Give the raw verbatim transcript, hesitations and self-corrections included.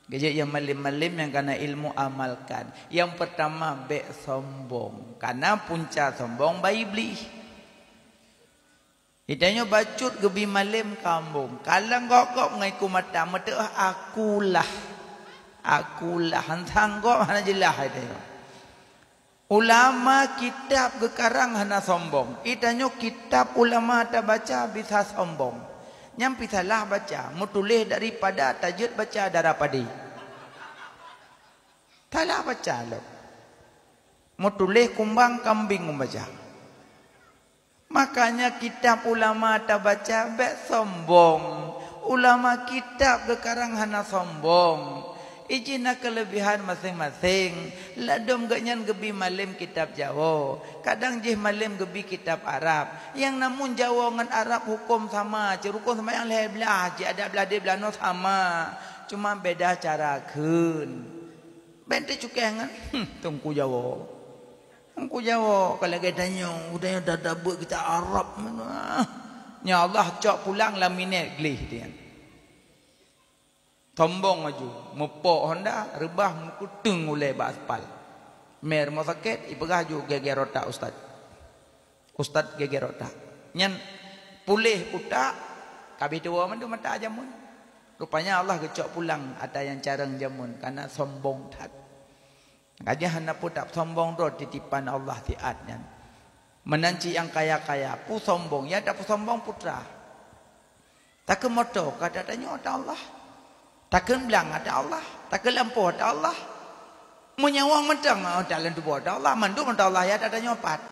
Kejak nyang malem-malem nyang kana ilmu amalkan. Nyang pertama, bèk sombong. Karena punca sombong bak Iblih. Itanyoe bacut geubi malem kambong. Kalon gok-gok ngon iku mata, meuteu'oh akulah. Akulah, han sanggob, hana jeulaih itanyoe. Ulama kitab geukarang hana sombong. Itanyoe kitab ulama tabaca bisa sombong. Nyan pih salah baca, meutuléh daripada tajeuet baca dara padé. Salah baca lom. Meutuléh kumbang kambing baca. Makanya kitab ulama tabaca bèk sombong. Ulama kitab geukarang hana sombong. Ijih na keulebihan maséng-maséng. Ladôm geuhnyan geubi malem kitab Jawoe. Kadang jih malem geubi kitab Arab. Nyang namun Jawoe ngon Arab huköm sama, cit rukon seumayang lhèe blaih, cit adat blaih deh blaih noe sama. Cuma beda cara kheun. Bèk teucukéh ngon, hmm, teungku Jawoe. Teungku Jawoe, ka lagèe tanyoe, tanyoe tabeuet kitab Arab. Nyan Allah cok pulang lam minèt gleh dia. Sombong laju, meupok Honda, reubah meukuteung ulèe bak aspal. Mé rumoh sakét, ipeugah ju geugèe utak ustaz. Ustaz geugèe utak. Nyan puléh utak, ka abéh tuwoe mandum ata jameun. Rupanya Allah geucok pulang ata nyang carông jameun, karena sombong that. Ka jih hana peue that, sombong droe titipan Allah siat nyan. Meunan cit nyang kaya-kaya, peue sombong, ya tapeusombong putra. Takheun moto, ka ata tanyoe ata Allah. Takheun blang ata Allah. Takheun lampôh ata Allah. Meunyoe nyawöng mantong ata lam tuboh ata Allah, mandum ata Allah, ya ata tanyoe pat.